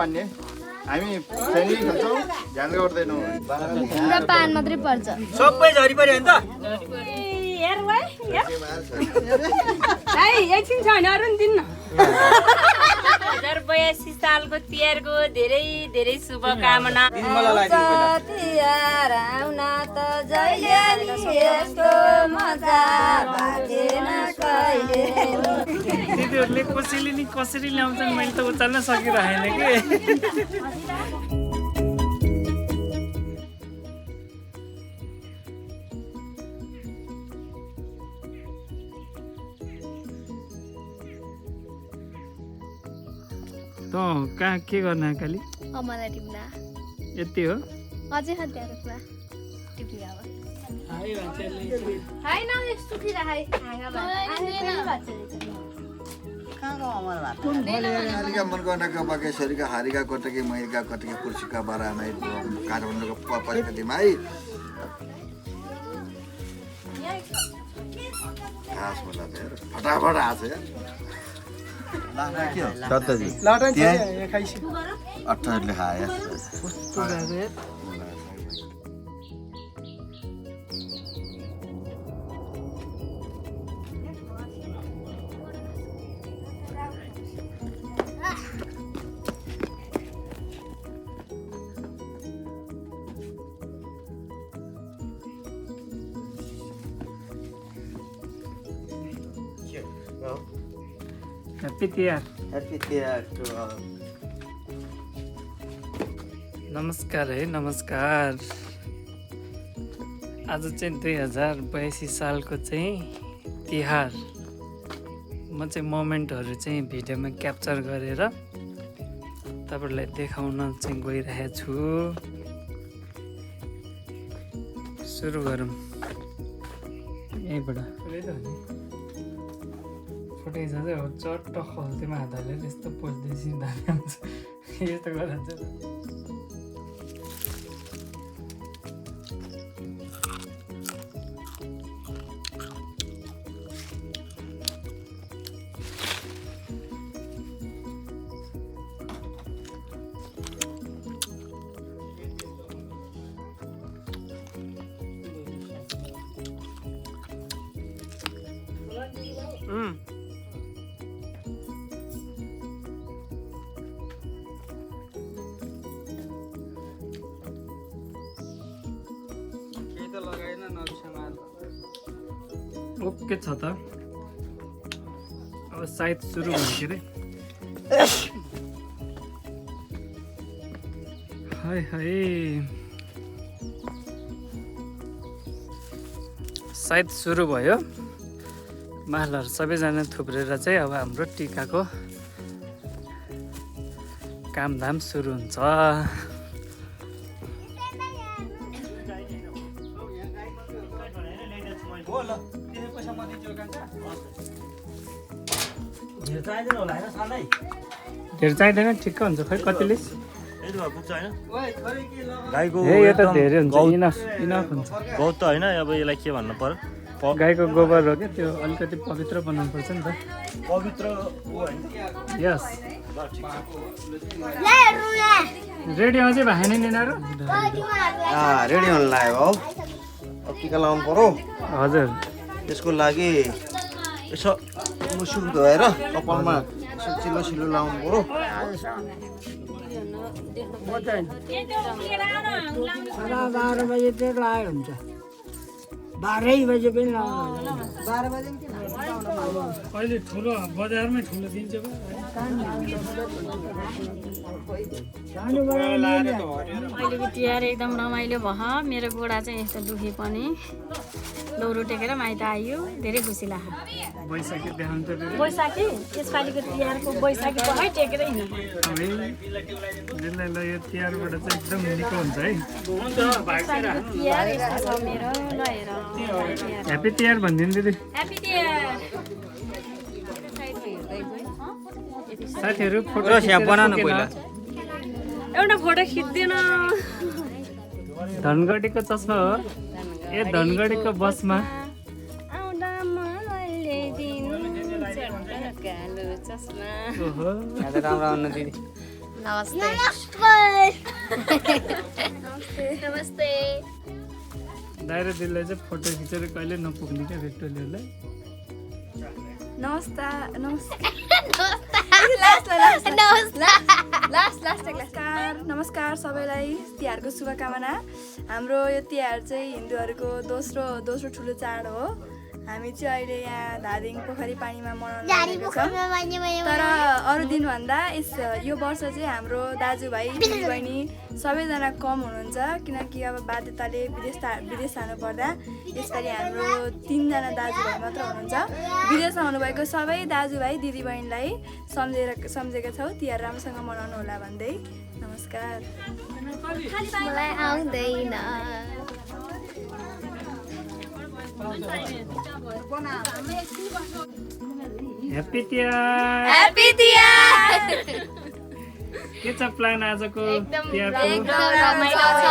मान्ने हामी फेरि खान्छौँ ध्यान गर्दैनौँ तिम्रो पान मात्रै पर्छ सबै झरी पर्यो नि त हेर भाइ एकछिन छैन अरू नि दिन्न 2082 सालको तिहारको धेरै धेरै शुभकामना तिहार आउन त जहिले नि यस्तो मजा भागेन कहिले दिदीहरूले कसैले नि कसरी ल्याउँछन् मैले त उचाल्न सकिरहेन कि त कहाँ के गर्न काली मलाई टिप्ना यति हो अझै खाद्य रुखमा टिप्ने अब होइन यस्तो खिरा खाइ हारिका मनगणका बागेश्वरीका हारिका कटकी महिका कटकी कुर्सीका बारामै काठमाडौँको पशुपतिमाई घाँस होला फटाफट आछ कताजी अठारले खायो ह्याप्पी तिहार to नमस्कार है नमस्कार आज चाहिँ 2082 सालको चाहिँ तिहार म चाहिँ मोमेन्टहरू चाहिँ भिडियोमा क्याप्चर गरेर तपाईँहरूलाई देखाउन चाहिँ गइरहेको छु सुरु गरौँ यहीँबाट फुटेको छ चाहिँ हो चट्ट खल्तीमा हात हालेर यस्तो पोस्दैछ धान्छ यस्तो गरेर चाहिँ ओके छ त अब सायद सुरु भयो के अरे हाय हाय सायद सुरु भयो मालहरू सबैजना थुप्रेर चाहिँ अब हाम्रो टिकाको कामधाम सुरु हुन्छ धेरै चाहिँदैन ठिक्क हुन्छ खै कतिले गाईको यो त धेरै हुन्छ इनफ हुन्छ गौत त होइन अब यसलाई के भन्नु पर्यो गाईको गोबर हो क्या त्यो अलिकति पवित्र बनाउनु पर्छ नि त पवित्र यस रेडी अझै भएन नि यिनीहरू रेडी हुन लाग्यो हौ अब टिका लाउनु पर्यो हजुर त्यसको लागि यसो मुसुक धोएर कपालमा चिल्लो सिल्लो लाउनु पर्यो 12 बजे चाहिँ लाग्यो हुन्छ 12 बजे पनि लाउनु 12 बजे अहिले ठुलो बजारमै ठुलो दिन्छ अहिलेको तिहार एकदम रमाइलो भयो मेरो गोडा चाहिँ यस्तो दुखे पनि लौरो टेकेर माइत आयो धेरै खुसी लाग्यो बैशाखी देखाउनु त बैशाखी यसपालिको तिहारको बैशाखी पक्कै टेकेर हिँड्नु ल यो तिहारबाट चाहिँ एकदम निको हुन्छ है यसपालिको तिहार यस्तो छ मेरो ल हेर ह्याप्पी तिहार भनिदिनु दिदी ह्याप्पी तिहार साथीहरू फोटो यहाँ बनाउनु पहिला एउटा फोटो खिच्दैन धनगढीको चस्मा हो ए धनगढीको बसमा आउँदा मैले दिन कालो चस्मा ओहो राम्रो आउनु दिदी नमस्ते नमस्ते दाइ र दिदीलाई चाहिँ फोटो खिचेर कहिले नपुग्ने क्या भेक्टोरीहरूलाई नमस्कार सबैलाई तिहारको शुभकामना। हाम्रो यो तिहार चाहिँ हिन्दूहरूको दोस्रो ठुलो चाड हो। हामी चाहिँ अहिले यहाँ धादिङ पोखरी पानीमा मनाउन लागेको छौँ। तर अरू दिनभन्दा यो वर्ष चाहिँ हाम्रो दाजुभाइ दिदीबहिनी सबैजना कम हुनुहुन्छ, किनकि अब बाध्यताले विदेश जानुपर्दा यसपालि हाम्रो 3 जना दाजुभाइ मात्र हुनुहुन्छ। विदेशमा हुनुभएको सबै दाजुभाइ दिदीबहिनीलाई सम्झेका छौँ। तिहार राम्रोसँग मनाउनु होला भन्दै नमस्कार। मलाई आउँदैन ह्याप्पी तिहार ह्याप्पी तिहार के छ प्लान आजको तिहारको रमाइलो छ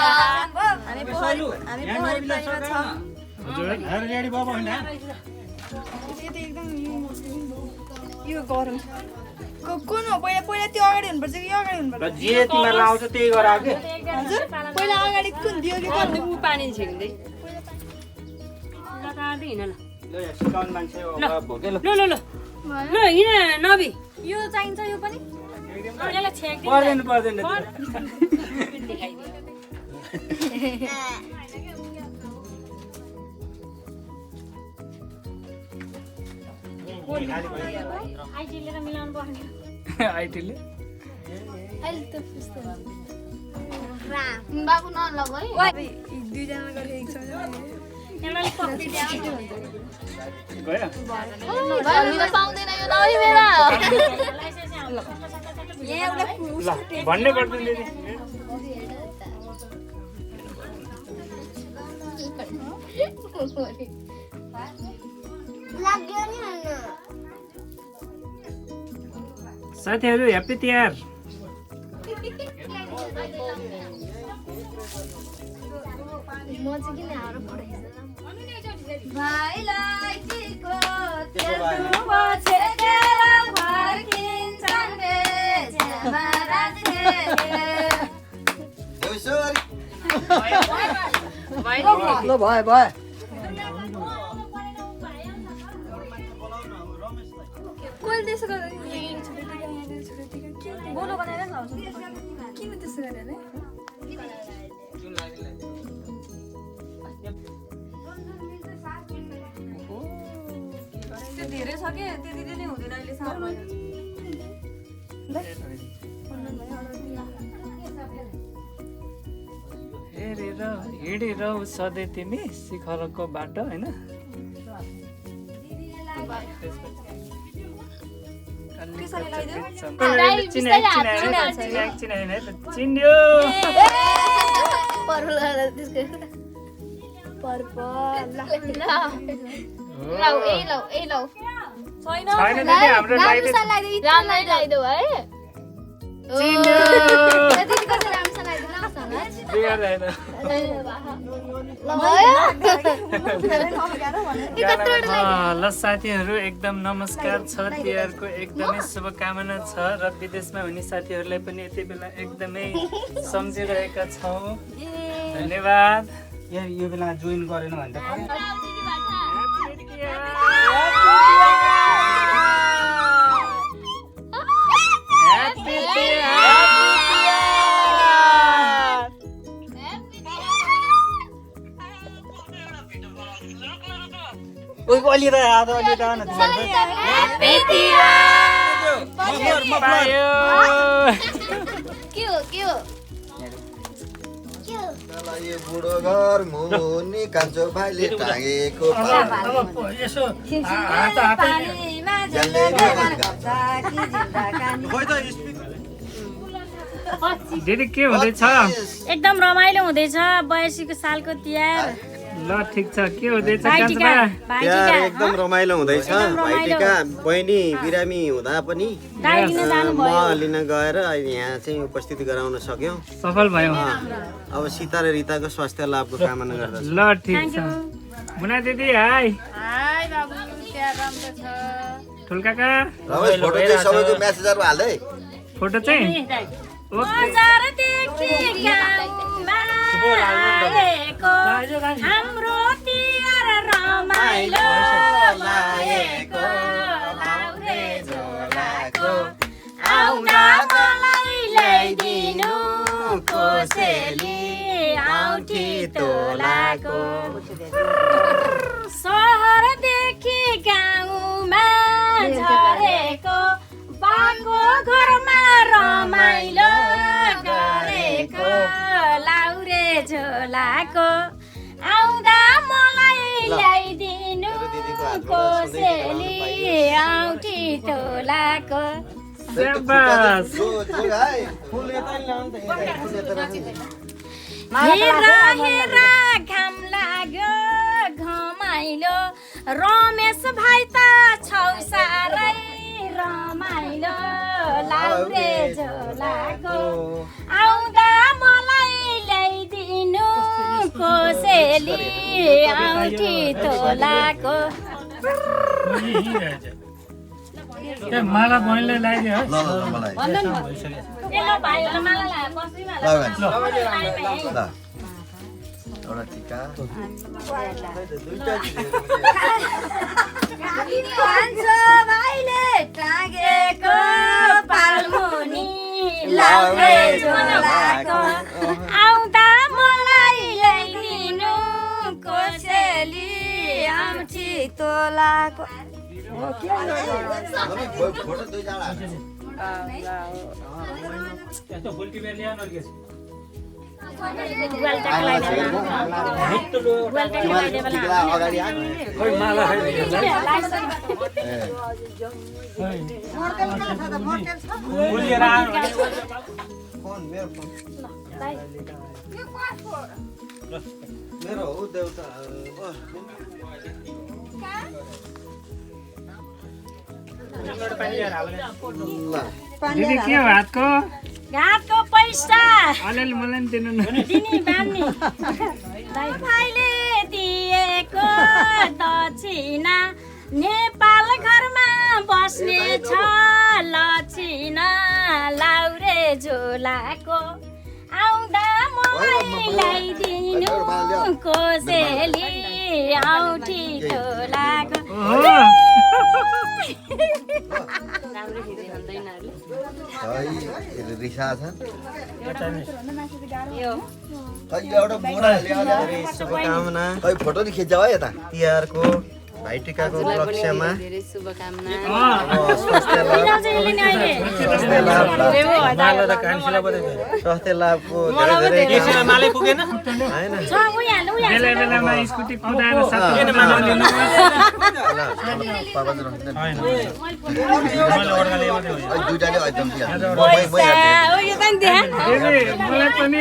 हामी पोखरी पानीमा छौँ। हजुर यो गरम कुन हो? पहिला त्यो अगाडि हुनुपर्छ कि यो अगाडि हुनुपर्छ? जे तिमीहरूलाई आउँछ त्यही गर के हजुर पहिला अगाडि कुन दियो कि पानी छिर्दै सिकाउने मान्छे भोके ल ल हिँड नबी यो चाहिन्छ यो पनि यसलाई छेक पर्दैन आइटीले त मिलाउनु पर्ने आइटीले बाबु नलग है दुईजना गरेर एक सँग यसलाई पक्रिदिया गयो हामी त पाउँदैन यो नभए मेरा ल भन्नै पर्दैन दिदी साथीहरू ह्याप्पी तिहार म चाहिँ किन हारो पढाइछ भाइलाई टिको तेलको छेकेर फर्किन्छन् बेचमा राख्थे ल भयो कोही त्यसो गरेर बोलो बनाएर खाउँछ किन त्यसो गरेर त्यो धेरै छ के त्यति नै हुँदैन अहिले सानो हेरेर हिँडेर सधैँ तिमी शिखरको बाटो होइन चिन्यो छैन दिदी हाम्रो राम्रै लगाइदेऊ है ल साथीहरू एकदम नमस्कार छ तिहारको एकदमै शुभकामना छ र विदेशमा हुने साथीहरूलाई पनि यति बेला एकदमै सम्झिरहेका छौँ धन्यवाद यो बेला जोइन गरेन भने त अलि त न यो बुढो घर मुनि कान्छो भाइले टाँगेको दिदी के हुँदैछ एकदम रमाइलो हुँदैछ 82 सालको तिहार ल ठिक छ के हुँदैछ भाइटिका तिहार एकदम रमाइलो हुँदैछ भाइटिका बहिनी बिरामी हुँदा पनि म लिन गएर अहिले यहाँ चाहिँ उपस्थित गराउन सक्यौँ सफल भयो अब सीता र रिताको स्वास्थ्य लाभको कामना गर्दछु ल ठिक छ मुना दिदी हाई हाय बाबु तिहार राम्रो छ ठुल्काका रमेश फोटो चाहिँ सबैको म्यासेजहरु हाल्दै फोटो चाहिँ बजारदेखि गाउँमा आएको हाम्रो तिहार रमाइलो भएको लाउरे झोलाको आउँदा मलाई ल्याइदिनु कोसेली औठी तोलाको सहरदेखि गाउँमा झरेको बाको घरमा रमाइलो गरेको लाउरे झोलाको आउँदा मलाई ल्याइदिनु कोसेली औठी तोलाको हेरा घाम लाग्यो घमाइलो रमेश भाइ त छौ साह्रै रमाइलो लाउरे झोलाको आउँदा मलाई ल्याइदिनु कोसेली औठी तोलाको माला बहिनीले लगाइदियो ल मलाई भाइहरूलाई माला लगाएर बस्दैमा ल एउटा टिका भाइले टाँगेको पालमुनि लाउरे झोलाको आउँदा मलाई ल्याइदिनु कोसेली औठी तोलाको फोटो दुईजना अगाडि मेरो हो देउता दिदी के हो हातको घाटको पैसा अलिअलि मलाई पनि दिनु न दिनी बानी भाइले दिएको दक्षिणा नेपाल घरमा बस्ने छ लक्षिणा लाउरे झोलाको आउँदा मलाई ल्याइदिनु कोसेली औठी तोलाको रिसा छ एउटा मोरा शुभकामना खै फोटो नि खिच्छ है यता तिहारको भाइटिकाको उपलक्ष्यमा स्वास्थ्य लाभको धेरै होइन बेला बेलामा स्कुटी कुदाएर दुईटाले एकदम मलाई पनि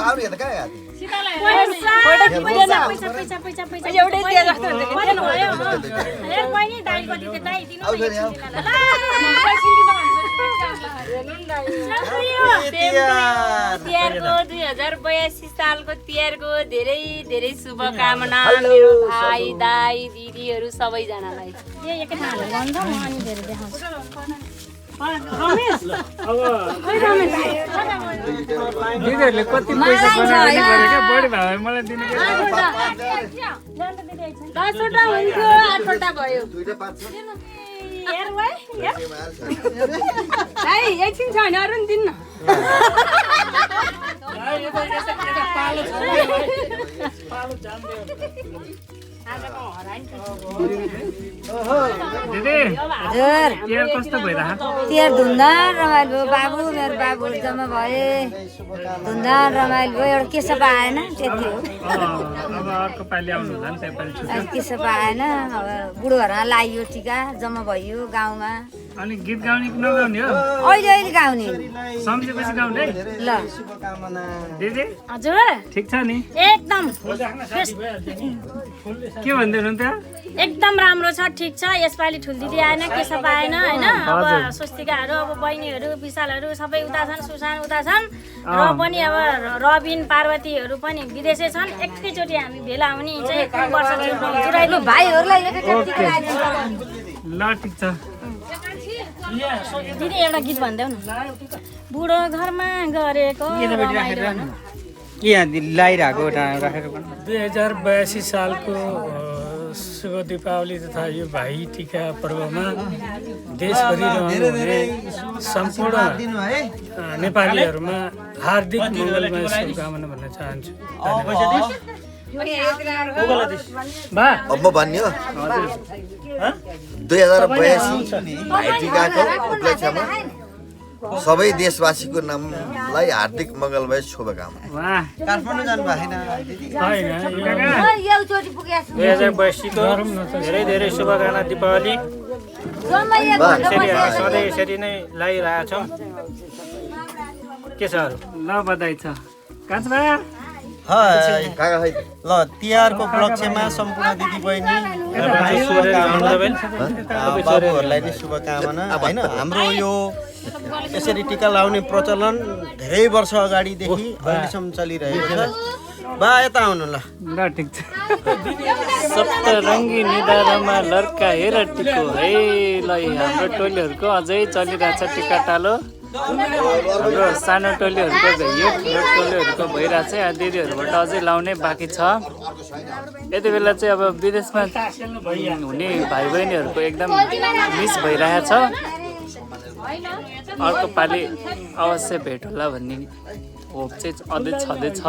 आउनु यता कहाँ तिहारको 2082 सालको तिहारको धेरै धेरै शुभकामना मेरो भाइ दाइ दिदीहरू सबैजनालाई दिदीहरूले कति पैसा बनाउने गरे क्या बढी भयो भने मलाई दिनु एकछिन छ भने अरू नि दिन्न दिदी तिहार कस्तो भइरहेको तिहार धुमधाम रमाइलो भयो बाबु मेरो बाबुहरू जम्मा भए धुमधाम रमाइलो भयो एउटा केसो पाएन त्यति हो अब अर्को पालि आउनु होला नि त्यसपालि छुट्टी केसो पाएन अब बुढोहरूमा लगाइयो टिका जम्मा भयो गाउँमा अनि गीत गाउने कि नगाउने हो अहिले अहिले गाउने सम्झेपछि गाउने ल दिदी हजुर ठिक छ नि एकदम के भन्दै हुनुहुन्थ्यो एकदम राम्रो छ ठिक छ यसपालि ठुल दिदी आएन केसो पाएन होइन अब स्वस्तिकाहरू अब बहिनीहरू विशालहरू सबै उता छन् सुसान उता छन् र पनि अब रबिन पार्वतीहरू पनि विदेशै छन् एकैचोटि हामी भेला हुने चाहिँ वर्ष भाइहरूलाई ल ठिक छ दिदी एउटा गीत भन्देऊ न बुढो घरमा गरेको रमाइलो भन। यहाँ लगाइरहेको राखेर 2082 सालको शुभ दीपावली तथा यो भाइ टिका पर्वमा देशभरि रहनुहुने सम्पूर्ण नेपालीहरूमा हार्दिक मङ्गलमय शुभकामना भन्न चाहन्छु। अब म भन्ने हो 2082 भाइटिकाको उपलक्ष्यमा सबै देशवासीको नामलाई हार्दिक मङ्गलमय शुभकामना। काठमाडौँ जानु भएको छैन 2082 को धेरै धेरै शुभकामना दीपावली सधैँ यसरी नै लगाइरहेका छौँ। के छ अरू? ल बधाई छ कान्छबा। ल तिहारको उपलक्ष्यमा सम्पूर्ण दिदीबहिनी बाबुहरूलाई चाहिँ शुभकामना होइन। हाम्रो यो यसरी टिका लाउने प्रचलन धेरै वर्ष अगाडिदेखि अहिलेसम्म चलिरहेको छ। बा यता आउनु ल ठिक छ। सप्तरङ्गी निधारमा लड्का हेर टिको है। ल हाम्रो टोलीहरूको अझै चलिरहेछ टिका टालो। हाम्रो सानो टोलीहरूको यो ठुलो टोलीहरूको भइरहेछ। दिदीहरूबाट अझै लाउने बाँकी छ। यति बेला चाहिँ अब विदेशमा हुने भाइ बहिनीहरूको एकदम मिस भइरहेछ। अर्को पालि अवश्य भेट होला भन्ने होप चाहिँ अझै छँदैछ।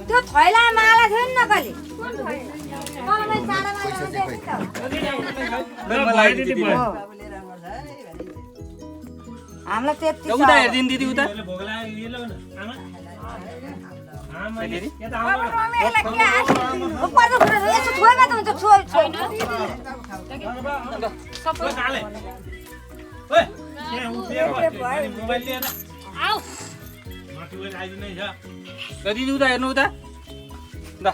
त्यो थैला माला थियो नि नकली हामीलाई त्यति उता हेरिदिनु दिदी उता दिदी उता हेर्नु उता ल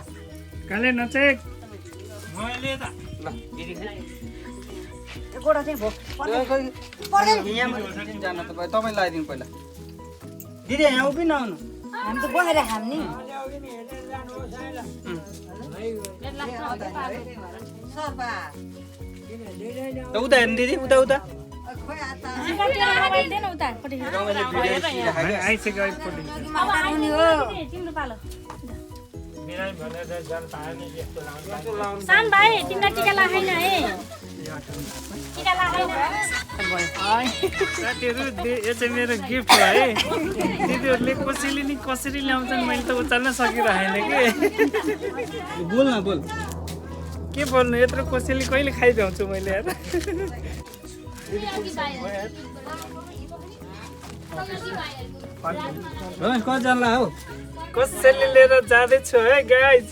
काले नचेक गोडा चाहिँ भो जान तपाईँ लगाइदिनु पहिला दिदी यहाँ उभिन आउनु हामी त बसेर खाम नि उता हेर्नु दिदी उता उता तिम्रो पालो सान भाइ तिमीलाई टिका लगाएन है टिका लगाएन साथीहरू यो चाहिँ मेरो गिफ्ट हो है। दिदीहरूले कसैले नि कसरी ल्याउँछन् मैले त उचाल्न सकिरहेन कि। बोल न बोल के बोल्नु यत्रो कसैले कहिले खाइदिउँछु मैले यार। कतिजना हौ कसैले लिएर जाँदैछु है गाइज।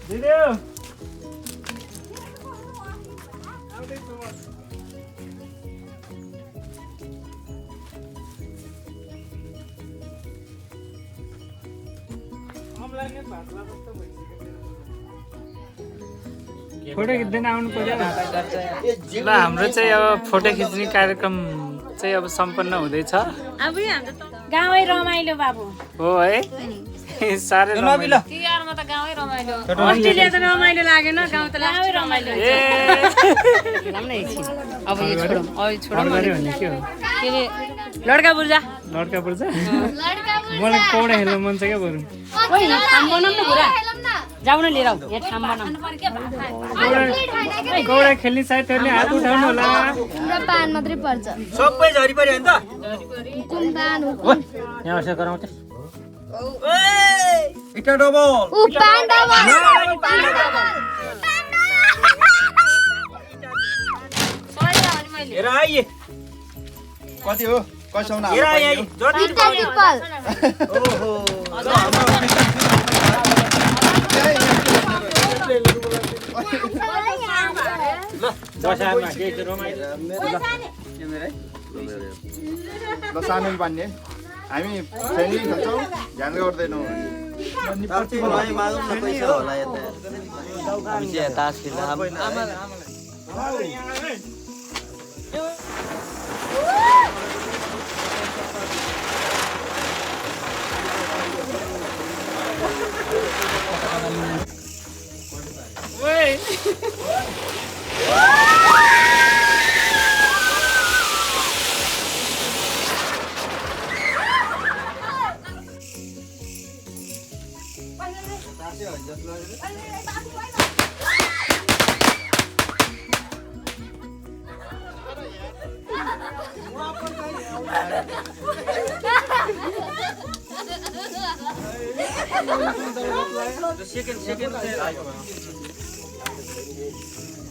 दिदी फोटो खिच्दैन आउनु पर्यो। ल हाम्रो चाहिँ अब फोटो खिच्ने कार्यक्रम चाहिँ अब सम्पन्न हुँदैछ। अब गाउँै रमाइलो बाबु हो है साह्रै रमाइलो। तिहारमा त गाउँै रमाइलो अस्ट्रेलिया त रमाइलो लागेन गाउँ त गाउँै रमाइलो अब यो छोडौँ छोडौँ भने के हो के रे लड्का बुर्जा लड्का पर्छ। मलाई पौडा खेल्न मन छ क्या बरु। ठाम बनाउँ न कुरा जाऊ न लिएर यहाँ ठाम बनाउँ गौडा खेल्ने साथीहरूले हात उठाउनु होला। पान मात्रै पर्छ सबै झरी पर्यो नि त कुन पान यहाँ बसेर गरौँ त इटा डबल उ पान डबल हेर आइए कति हो कसौना हेर आइ जति ट्रिपल ओहो ल दशहरामा के चाहिँ रमाइलो ल सानो पान्ने हामी फ्रेन्डली खेल्छौँ ध्यान गर्दैनौँ। नयाँ मागौँ न पैसा होला यता हामी चाहिँ तास खेल्दा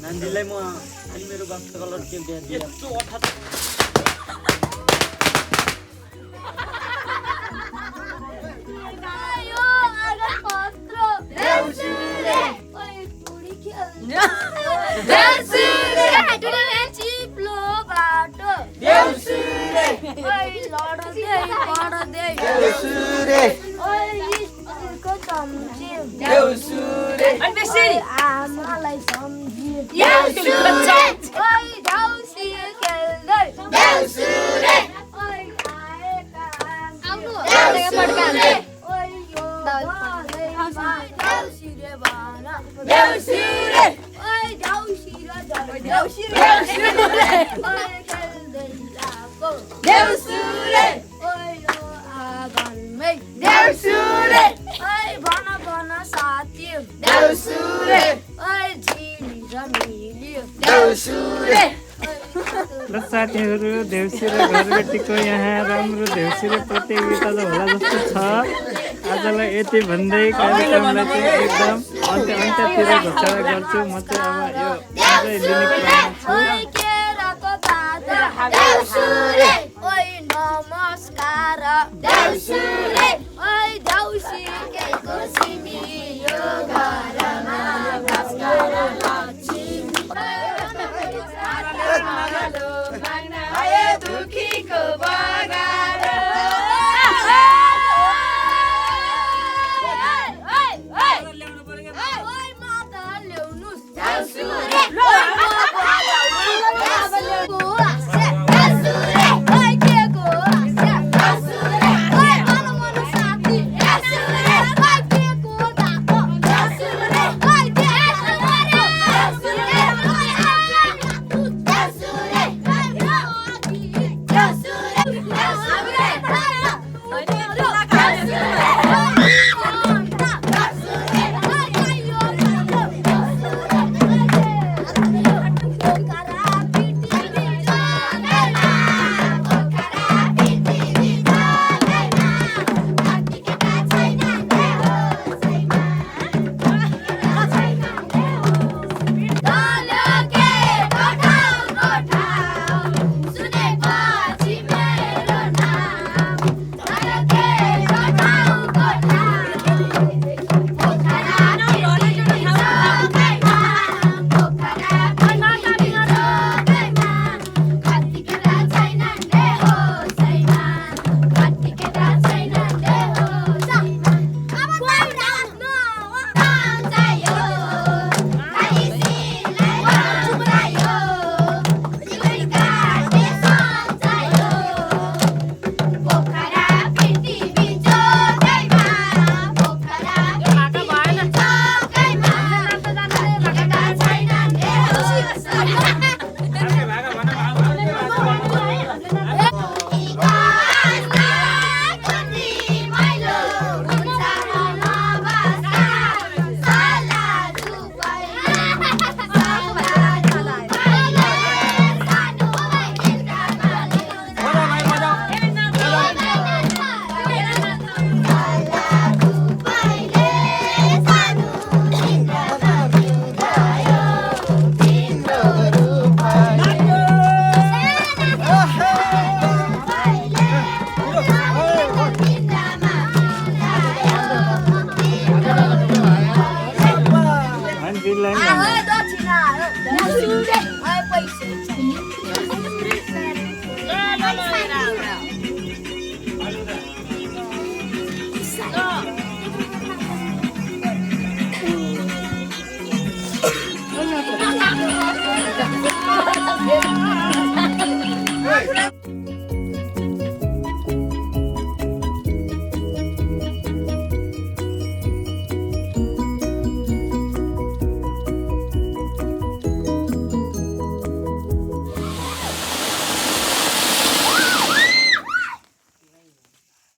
नानीलाई म अलि मेरो बाक्स कलर के दिए आमालाई सम्झियो देउसुरे ओइ देउसुरे खेल्दै देउसुरे ओइ आएका आउनु देउसुरे ओइ यो देउसुरे भन देउसुरे ओइ देउसुरे देउसुरे ओइ खेल्दै लाको देउसुरे ओइ यो आँगनमै देउसुरे ओइ भन भन साथी देउसुरे ओइ झिली रमिलियो देउसुरे ल साथीहरू देउसिरे घरबेटीको यहाँ राम्रो देउसिरे प्रतियोगिता त होला जस्तो छ। आजलाई यति भन्दै कार्यक्रमलाई चाहिँ एकदम अन्त्यतिर घोषणा गर्छु। म चाहिँ अब यो अझै लिने क्रममा छु। ओइ केराको पात देउसुरे ओइ नमस्कार देउसुरे